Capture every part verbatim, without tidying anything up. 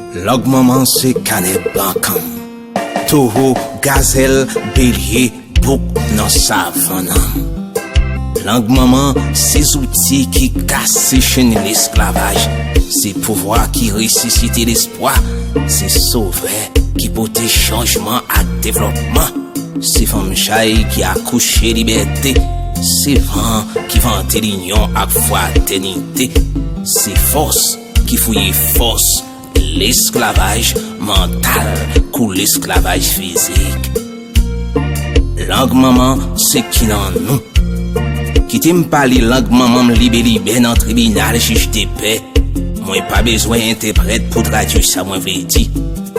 Lang manman se kanè bankan m. Towo, gazèl, belye, bouk nan savann an m. Lang manman se zouti ki kase chenn lesklavaj. Se pouvwa ki resisite lespwa. Se sovè ki pote chanjman ak devlòpman. Se fanm chay ki akouche libète. Se van ki vante linyon ak fratènite. Se fòs ki fouye fòs lesklavaj mantal kou lesklavaj fizik. Lang manman se ki nan nou. Kite m pale lang manman m libelibè nan tribinal jij de pè. Mwen pa bezwen entèprèt pou tradui sa mwen vle di.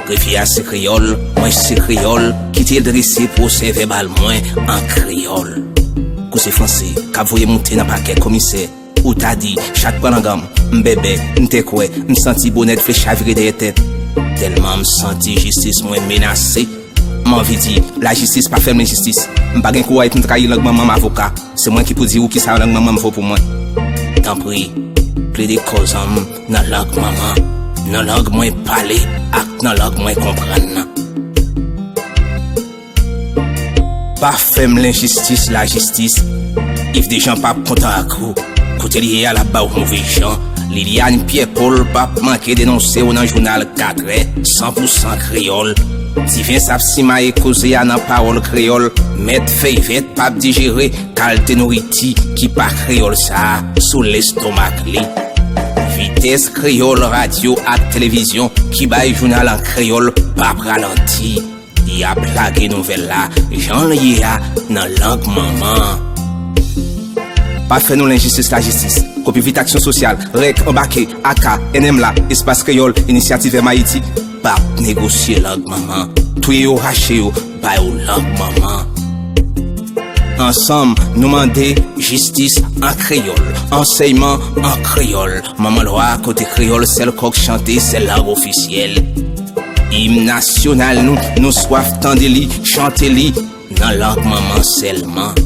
Grefye a se kreyòl, mwen se kreyòl, ki te drese pwosè vèbal mwen an kreyòl. Kou se franse k ap voye moute nan pakè komisè, ou ta di, chat pran lang an m, m bèbè, m tèkwè, m santi bonèt vle chavire dèyè tèt. Tèlman m santi jistis mwen menase, m anvi di, lajistis pa fè m lenjistis. M pa gen kouray pou m trayi lang manman m avoka. Se mwen ki pou di ou kisa lang manman m vo pou mwen. Tanpri, plede kòz an m nan lang manman, nan lang mwen pale ak nan lang mwen konprann nan. Pa fè m lenjistis, lajistis. Yves Dejean p ap kontan ak ou. Kote l ye a, l ap ba w move jan. Liliane Pierre Paul p ap manke denonse w nan jounal katrè, san pou san kreyòl. Divens ap simaye koze a nan pawòl kreyòl. Mèt Fèy Vèt p ap dijere kalte nouriti ki pa kreyòl sa a sou lestomak li. Vitès kreyòl radyo ak televizyon ki bay jounal an kreyòl p ap ralanti. Y ap lage nouvèl la jan l ye a nan lang manman an. Pa fè nou lenjistis lajistis. Kopi Vit Aksyon Sosyal, rèk, Anbake, aka, N M la, Espas Kreyòl, Inisyativ M Ayiti, p ap negosye lang manman. Touye yo, rache yo, ba yo lang manman. Ansanm, nou mande jistis an kreyòl, ansèyman an kreyòl, manman lwa kote kreyòl sèl kòk chante, sèl lang ofisyèl. Im nasyonal nou, nou swaf tande li, chante li nan lang manman sèlman.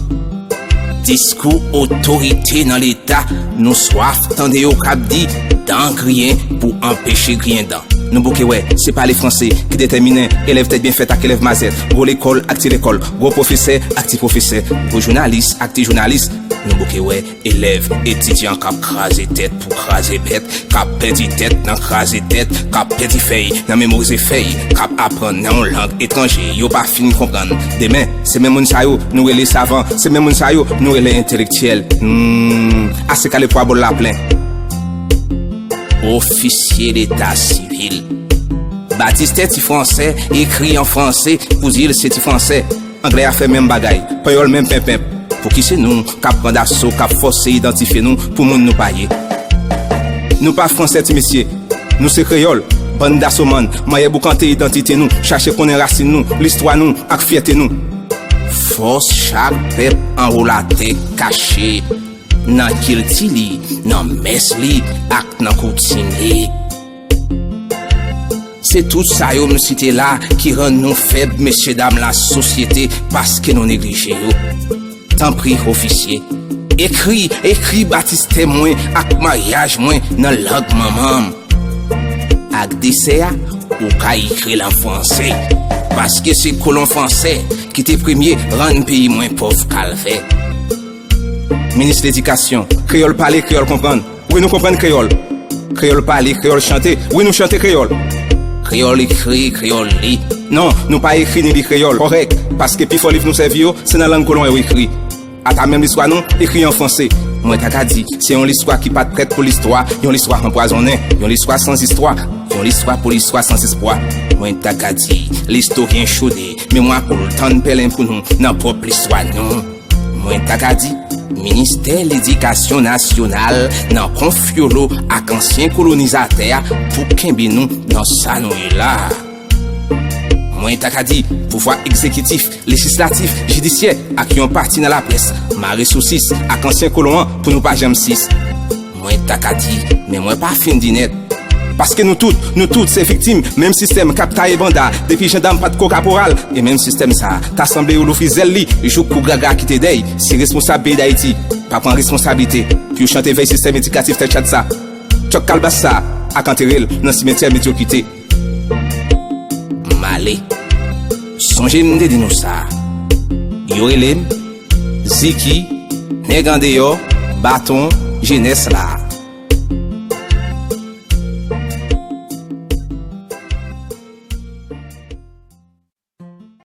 Diskou otorite nan Leta, nou swaf tande yo k ap di, dan griyen pou anpeche griyen dan. Nou bouke wè, se pale franse ki detèminen elèv tèt byen fèt ak elèv mazèt, gwo lekòl ak ti lekòl, gwo pwofesè ak ti pwofesè, gwo jounalis ak ti jounalis. Nou bouke wè elèv, etidyan k ap kraze tèt pou kraze bèt, k ap pèdi tèt nan kraze tèt, k ap pèdi fèy nan memorize fèy, k ap aprann nan yon lang etranje yo pa fin konprann. Demen, se menm moun sa yo nou rele savan, se menm moun sa yo nou rele entelektyèl. Hmm, ase kale pwa bòl la plen. Ofisye leta sivil. Batistè ti fransè ekri an franse pou di l se ti fransè. Anglè a fè menm bagay, panyòl menm penpenp. Pouki se nou k ap pran daso, k ap fòse idantifye nou pou moun nou pa ye? Nou pa fransè ti mesye, nou se kreyòl. Bann dasomann, manyè boukante idantite nou, chache konnen rasin nou, listwa nou ak fyète nou. Fòs chak pèp anwo latè kache nan kilti li, nan mès li ak nan koutim li. Se tout sa yo m site la ki rann nou fèb, mesyedam lasosyete, paske nou neglije yo. Tanpri, ofisye, ekri, ekri batistè mwen ak maryaj mwen nan lang manman m. Ak desè a, ou ka ekri l an franse, paske se kolon fransè ki te premye rann peyi mwen pòv kalvè. Minis Ledikasyon, kreyòl pale, kreyòl konprann. Wi, nou konprann kreyòl. Kreyòl pale, kreyòl chante. Wi, nou chante kreyòl. Kreyòl ekri, kreyòl li. Non, nou pa ekri ni li kreyòl kòrèk, paske pifò liv nou sèvi yo, se nan lang kolon yo ekri. Ata menm listwa nou, ekri an franse. Mwen ta ka di, se yon listwa ki pa t prèt pou listwa, yon listwa anpwazonnen, yon listwa san zistwa, yon listwa pou listwa san espwa. Mwen ta ka di, listoryen chode, memwa koul, tann pèlen pou nou, nan pwòp listwa nou. Mwen ta ka di, Ministè Ledikasyon Nasyonal nan konfyolo ak ansyen kolonizatè a pou kenbe nou nan sa nou ye la a. Mwen ta ka di, pouvwa egzekitif, lejislatif, jidisyè ak yon pati nan laprès mare sosis ak ansyen kolon an pou nou pa janm sis. Mwen ta ka di, men mwen pa fin di nèt. Paske nou tout, nou tout se viktim menm sistèm k ap taye banda depi jandam pa t ko kaporal. E menm sistèm sa a ta sanble yo louvri zèl li jouk kou gragra kite dèy si responsab peyi Dayiti pa pran responsablite pou yo chante vèy sistèm edikatif tèt chat sa. Tchòk kalbas sa a ak antere l nan simetyè medyokite. pale. Sonje m te di nou sa. Yo rele m Ziki, nèg andeyò, baton, jenès la.